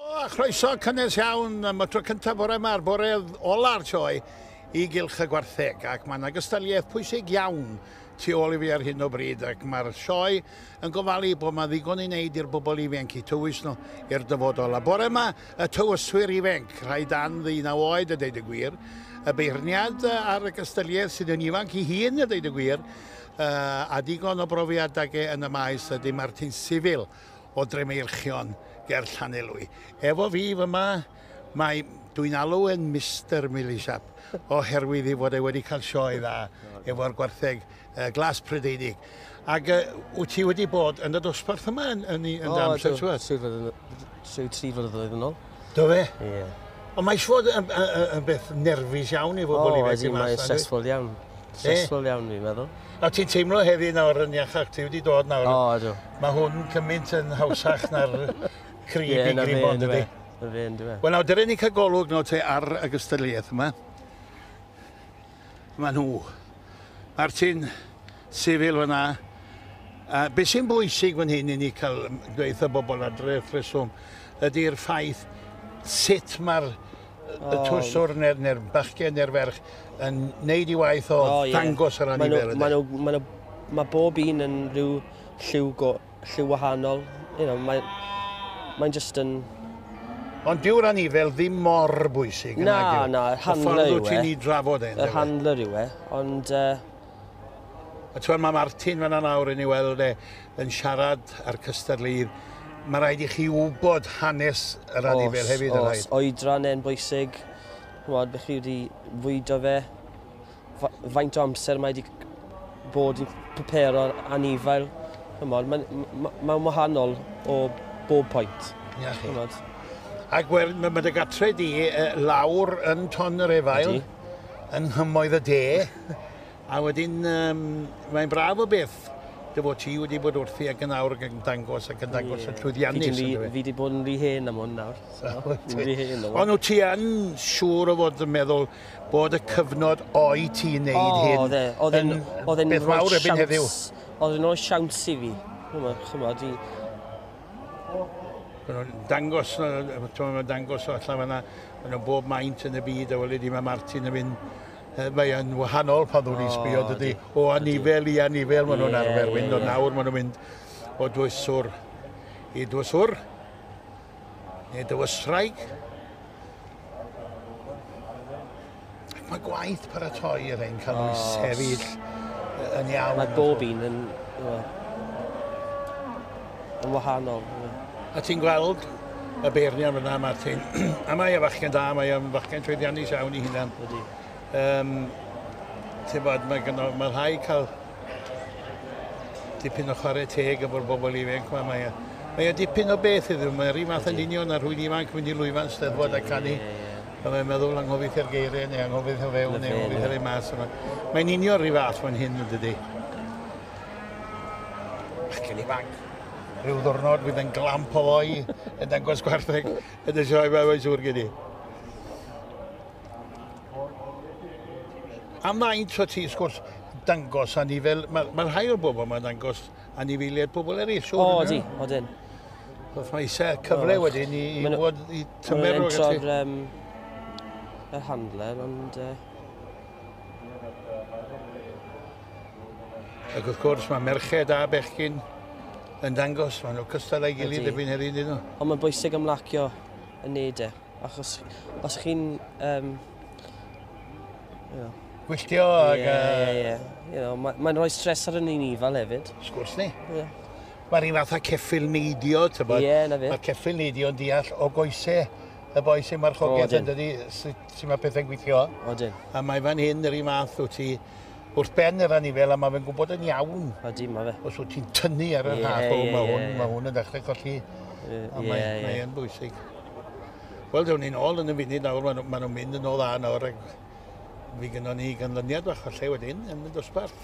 O, a chroeso cynnes iawn am y tro cyntaf bore yma, a'r bore ola'r sioe i Gylch y Gwartheg, ac mae yna gystadleuaeth pwysig iawn tu ôl i fi ar hyn o bryd, ac mae'r sioe yn gofalu bod mae ddigon i wneud i'r bobl ifanc i tywys nhw i'r dyfodol. A bore yma, y tywyswyr ifanc, rhai dan 19 oed a deud y gwir, y beirniad ar y gystadleuaeth sydd yn ifanc i hun a deud y gwir, a digon o brofiad ag e yn y maes ydy Martin Sifil o Dremeirchion ger Llanelwy. Efo fi fyma, mae, dwi'n alw yn Mr Milishap, oherwydd ei fod e wedi cael sioe dda efo'r gwartheg glas Prydeinig. Ac wyt ti wedi bod yn y dosbarth yma yn dy amser, ti'n gwbod? Trwy 3 flynyddoedd yn ôl. Do fe? Ie. Ond mae eisiau fod yn beth nerfus iawn i bobl ifanc. O, ydy, mae'n stressful iawn. Stressful iawn, fi'n meddwl. A ti'n teimlo hefyd nawr yn iachach, ti wedi dod nawr. O, ydw. Mae hwn cymaint yn hawsach na'r crib i gribon, dydy? Na fe, ynddo fe. Wel, nawr, dyna ni cael golwg nawr te ar y gystadleuaeth yma. Mae nhw. Martin Sifil fyna. A beth sy'n bwysig fan hyn i ni cael dweud y bobl adre wrth reswm ydy'r ffaith sut mae'r y tywyswr neu'r neu bachgen neu'r ferch yn neud i waith o dangos yr anifail. Mae bob un yn rhyw lliw wahanol. You know, mae'n just yn... Ond dyw'r anifail ddim mor bwysig. Na, na, yr handler yw e. Y ffordd wyt ti'n ei drafod e. Yr handler yw e, ond... A ti'n mae Martin fan'na nawr yn ei weld e yn siarad ar cystadleuydd. Mae rhaid i chi wybod hanes yr anifail hefyd yn rhaid. Oes, oedran e'n bwysig. Ch'mod, beth chi wedi fwydo fe, faint o amser mae wedi bod yn preparo'r anifail. Ch'mod, mae'n wahanol o bob pwynt. Ia chi. Ac wel, mae dy gatre di lawr yn Tonyrefail, yng nghymoedd y de, a wedyn mae'n braf o beth dy fod ti wedi bod wrthi ac yn awr ac yn dangos ac yn dangos yn llwyddiannus. Fi wedi bod yn rhy hen am hwn nawr. Ond wyt ti yn siŵr o fod yn meddwl bod y cyfnod o'i ti'n neud hyn yn beth mawr erbyn heddiw? Oedd e'n rhoi siawns i fi. Ch'mod, i... Maen nhw'n dangos, maen dangos o allan fan'na, maen nhw'n bob maint yn y byd, a weli di mae Martin yn mynd, mae yn wahanol pan ddwn i'n sbio, dydy, o anifail i anifail, maen nhw'n arfer fynd, ond nawr maen nhw'n mynd o dwyswr i dwyswr, neu dywyswraig. Ac mae gwaith paratoi yr ein cael nhw i sefyll yn iawn. Mae bob un yn wahanol. A ti'n gweld y beirniad fyna, Martin, a mae e fachgen da, mae e'n fachgen llwyddiannus iawn i hunan. Ydy. Ti'n bod, mae rhai cael dipyn o chwarae teg efo'r bobl ifanc yma. Mae e dipyn o beth iddyn nhw, mae'r un math yn union a rhywun ifanc mynd i lwyfan Steddfod a canu. A mae'n meddwl anghofio geiriau neu anghofio fewn neu anghofio ei mas yma. Mae'n union rhyw fath fan hyn, yn dydy. Bachgen ifanc. Rhyw ddwrnod fydd yn glamp o foi yn dangos gwartheg yn y sioe, mae'n siŵr gen i. A maint o ti, sgwrs, dangos anifail, mae rhai o'r bobl yma'n dangos anifeiliaid pobl eraill, siŵr. O, ydy, odyn. Wrth mae eisiau cyfle wedyn i fod i tymer o gallu. Mae'n yr handler, ond... Ac wrth gwrs, mae merched a bechgyn yn dangos, maen nhw cystal â'i gilydd erbyn heddiw, dyn nhw. Ond mae'n bwysig ymlacio yn neud e, achos os chi'n... Gwylltio ac... Ie, ie. Mae'n rhoi stres ar yn anifail hefyd. Sgwrs ni. Mae'r un fath â ceffyl neidio, ti'n bod? Ie, na fe. Mae'r ceffyl neidio'n deall o goesau y boi sy'n marchogaeth yn dydi, sut mae pethau'n gweithio. Odyn. A mae fan hyn yr un math wyt ti wrth ben yr anifail a mae fe'n gwybod yn iawn. Odi, mae fe. Os wyt ti'n tynnu ar y rhaff, o, mae hwn yn dechrau colli. A mae yn bwysig. Wel, dewn ni'n ôl yn y funud nawr, maen nhw'n mynd yn ôl dda nawr. Fi gynnon ni ganlyniad bach falle wedyn yn y dosbarth.